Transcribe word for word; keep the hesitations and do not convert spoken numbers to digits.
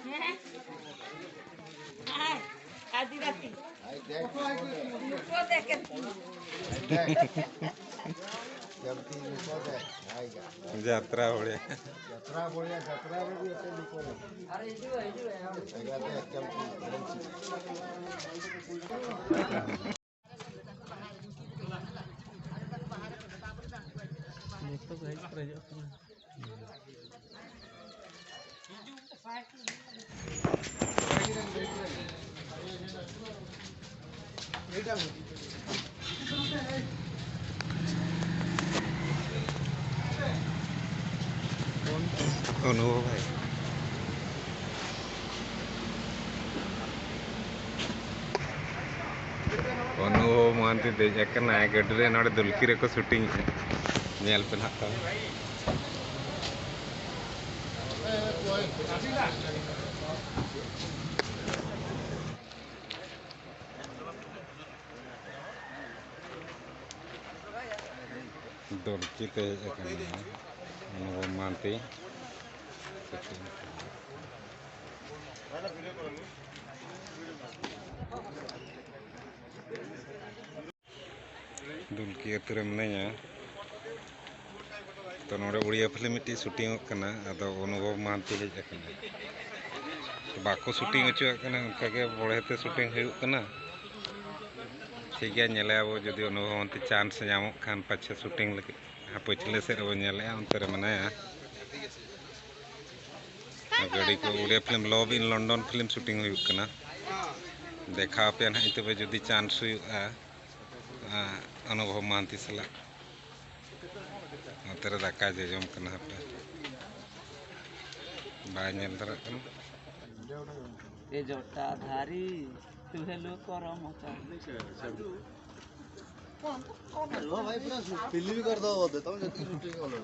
ᱦᱮᱸ? ᱦᱮᱸ, ᱟᱹᱫᱤᱵᱟᱹᱥᱤ᱾ ᱱᱩᱠᱩ ᱫᱮᱠᱷᱮᱱ᱾ ᱪᱚᱞᱛᱤ ᱱᱩᱠᱩ ᱫᱮᱠᱷ, ᱟᱭᱜᱟ᱾ ᱡᱟᱛᱨᱟ ᱵᱚᱲᱮ᱾ ᱡᱟᱛᱨᱟ ᱵᱚᱲᱮ, ᱡᱟᱛᱨᱟ ᱵᱚᱲᱮ, ᱪᱚᱞᱛᱤ ᱱᱩᱠᱩ ᱫᱮᱠᱷ᱾ ᱟᱭᱜᱟ ᱫᱮᱠᱷ, ᱪᱚᱞᱛᱤ, ᱪᱚᱞᱛᱤ᱾ ᱡᱚᱛᱚ ᱠᱚ ᱦᱮᱡ ᱯᱮᱨᱮᱡᱚᱜ ᱠᱟᱱᱟ᱾ ᱚᱱᱩᱵᱷᱚᱵ ᱵᱷᱟᱭ, ᱚᱱᱩᱵᱷᱚᱵ ᱢᱚᱦᱟᱱᱛᱤ ᱫᱮᱡ ᱟᱠᱟᱱᱟᱭ ᱜᱟᱹᱰᱤ ᱨᱮ᱾ ᱱᱚᱰᱮ ᱫᱩᱞᱠᱤ ᱨᱮᱠᱚ ᱥᱩᱴᱤᱝ ᱮᱫᱼᱟ, ᱧᱮᱞ ᱯᱮ ᱱᱟᱦᱟᱜ ᱛᱟᱵᱚᱱ᱾ ᱫᱩᱞᱠᱤ ᱛᱮ ᱦᱮᱡ ᱟᱠᱟᱱᱟ ᱚᱱᱩᱵᱷᱚᱵ ᱢᱚᱦᱟᱱᱛᱤ᱾ ᱫᱩᱞᱠᱤ ᱟᱹᱛᱩ ᱨᱮ ᱢᱤᱱᱟᱹᱧᱟ᱾ ᱛᱚ, ᱱᱚᱰᱮ ᱩᱲᱤᱭᱟ ᱯᱷᱤᱞᱢ ᱢᱤᱫᱴᱤᱡ ᱥᱩᱴᱤᱝ ᱚᱜ ᱠᱟᱱᱟ, ᱟᱫᱚ ᱚᱱᱩᱵᱷᱚᱵ ᱢᱚᱦᱟᱱᱛᱤ ᱦᱮᱡ ᱟᱠᱟᱱᱟ᱾ ᱛᱚ, ᱵᱟᱠᱚ ᱥᱩᱴᱤᱝ ᱦᱚᱪᱚᱣᱟᱜ ᱠᱟᱱᱟ, ᱚᱱᱠᱟᱜᱮ ᱵᱚᱲᱦᱮ ᱛᱮ ᱥᱩᱴᱤᱝ ᱦᱩᱭᱩᱜ ᱠᱟᱱᱟ᱾ ᱴᱷᱤᱠ ᱜᱮᱭᱟ, ᱧᱮᱞᱮᱭᱟ ᱵᱚ, ᱡᱩᱫᱤ ᱚᱱᱩᱵᱷᱚᱵ ᱢᱚᱦᱟᱱᱛᱤ ᱪᱟᱱᱥ ᱧᱟᱢᱚᱜ ᱠᱷᱟᱱ ᱯᱟᱪᱷᱮ ᱥᱩᱴᱤᱝ ᱞᱟᱹᱜᱤᱫ᱾ ᱦᱟᱸ, ᱯᱟᱹᱪᱷᱞᱟᱹ ᱥᱮᱫ ᱨᱮᱵᱚ ᱧᱮᱞᱮᱜᱼᱟ, ᱚᱱᱛᱮ ᱨᱮ ᱢᱮᱱᱟᱭᱟ᱾ ᱜᱟᱹᱰᱤ ᱠᱚ, ᱩᱲᱤᱭᱟ ᱯᱷᱤᱞᱢ, ᱞᱚᱵᱷ ᱤᱱ ᱞᱚᱱᱰᱚᱱ ᱯᱷᱤᱞᱢ ᱥᱩᱴᱤᱝ ᱦᱩᱭᱩᱜ ᱠᱟᱱᱟ᱾ ᱫᱮᱠᱷᱟᱣ ᱟᱯᱮᱭᱟ ᱱᱟᱦᱟᱜ ᱛᱚᱵᱮ ᱡᱩᱫᱤ ᱪᱟᱱᱥ ᱦᱩᱭᱩᱜᱼᱟ᱾ ᱚᱱᱩᱵᱷᱚᱵ ᱢᱟᱦᱟᱱᱛᱤ ᱥᱟᱞᱟᱜ ᱱᱚᱛᱮ ᱨᱮ ᱫᱟᱠᱟ ᱡᱚᱡᱚᱢ ᱠᱟᱱᱟ᱾ ᱦᱟᱯᱮ, ᱵᱟᱭ ᱧᱮᱞ ᱫᱟᱲᱮᱭᱟᱜ ᱠᱟᱱᱟ᱾ ए जटाधारी, तू हेलो करम का। हेलो भाई, पूरा शूट, दिल्ली भी कर दो, बोलते, तुम जल्दी शूटिंग कर लो।